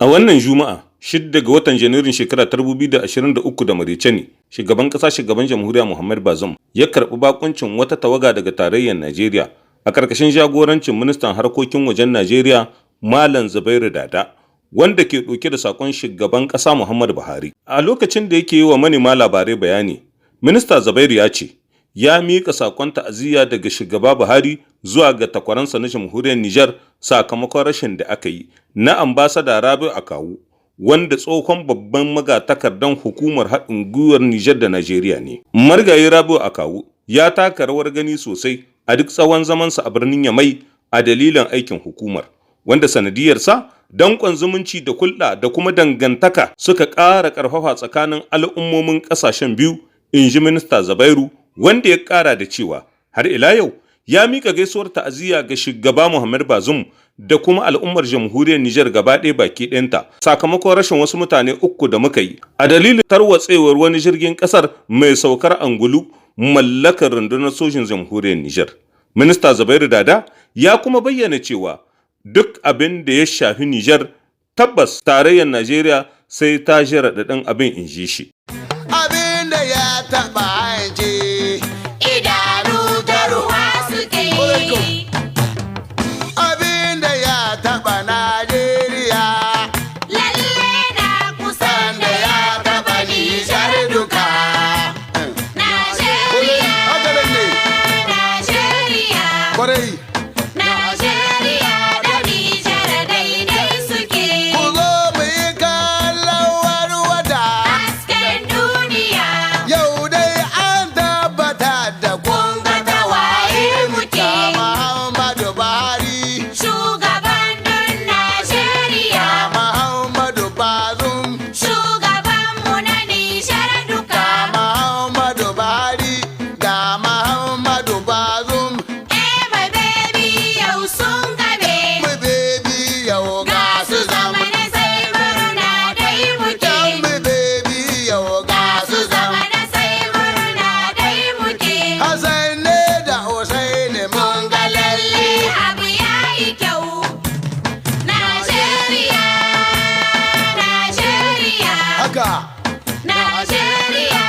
A wannan Juma'a, 6 ga watan Janairun shekara 2023 da maraice ne, shugaban ƙasa, shugaban jamhuriya Muhammad Bazoum ya karɓi bakuncin wata tawaga daga tarayyar Najeriya a ƙarƙashin jagorancin ministan harkokin wajen Najeriya, Malam Zubairu Dada, wanda ke ɗauke da saƙon shugaban ƙasa Muhammadu Buhari. A lokacin da yake yi wa manema labarai bayani, Minista Zubairu ya ce, ya miƙa saƙon ta'aziyya daga shugaba Buhari zuwa ga takwaransa na jamhuriyar Nijar sakamakon rashin da aka yi na ambasada Rabi'u Akawu, wanda tsohon babban magatakardan hukumar haɗin gwiwar Nijar da Najeriya ne. Marigayi Rabi'u Akawu ya taka rawar gani sosai a duk tsawon zamansa a birnin Yamai a dalilin aikin hukumar, wanda sanadiyarsa danƙon zumunci da hulɗa da kuma dangantaka suka ƙara ƙarfafa tsakanin al'ummomin ƙasashen biyu, in ji Minista Zubairu, wanda ya ƙara da cewa har ila yau ya mika gaisuwar ta'aziyya ga shugaba Muhammad Bazoum da kuma al'ummar jamhuriyar Nijar gaba ɗaya baki ɗayanta sakamakon rashin wasu mutane uku da muka yi a dalilin tarwatsewar wani jirgin ƙasar mai saukar angulu mallakar rundunar sojin jamhuriyar Nijar. Minista Zubairu Dada ya kuma bayyana cewa duk abin da ya shafi Nijar, tabbas tarayyar Najeriya sai ta ji raɗaɗin abin, in ji shi. Abin da ya taɓa hanci, idanu ta ruwa suke. Abin da ya taɓa Najeriya, lalle na kusan da ya taɓa Nijar duka. Najeriya, Haka nan ne, Najeriya, kwarai. Najeriya da Nijar daidai suke. Ku zo mu yi kallon wata. Hasken duniya. Yau dai an tabbata da kun ga tawaye muke. Muhammadu Buhari, shugaban dun Najeriya, Muhammadu Bazoum, shugaban mu na Nijar duka. Muhammadu Buhari da Muhammadu Bazoum. Eh, my baby, yau sun game. Mu baby, yau ga su zamana sai murna dai muke. Yan mu baby, yau ga ga su su zama. Zamana sai murna dai muke. Hassan ne da Hussein, mun ga lalle. Abu ya yi kyau. Najeriya, Najeriya, Haka. Najeriya.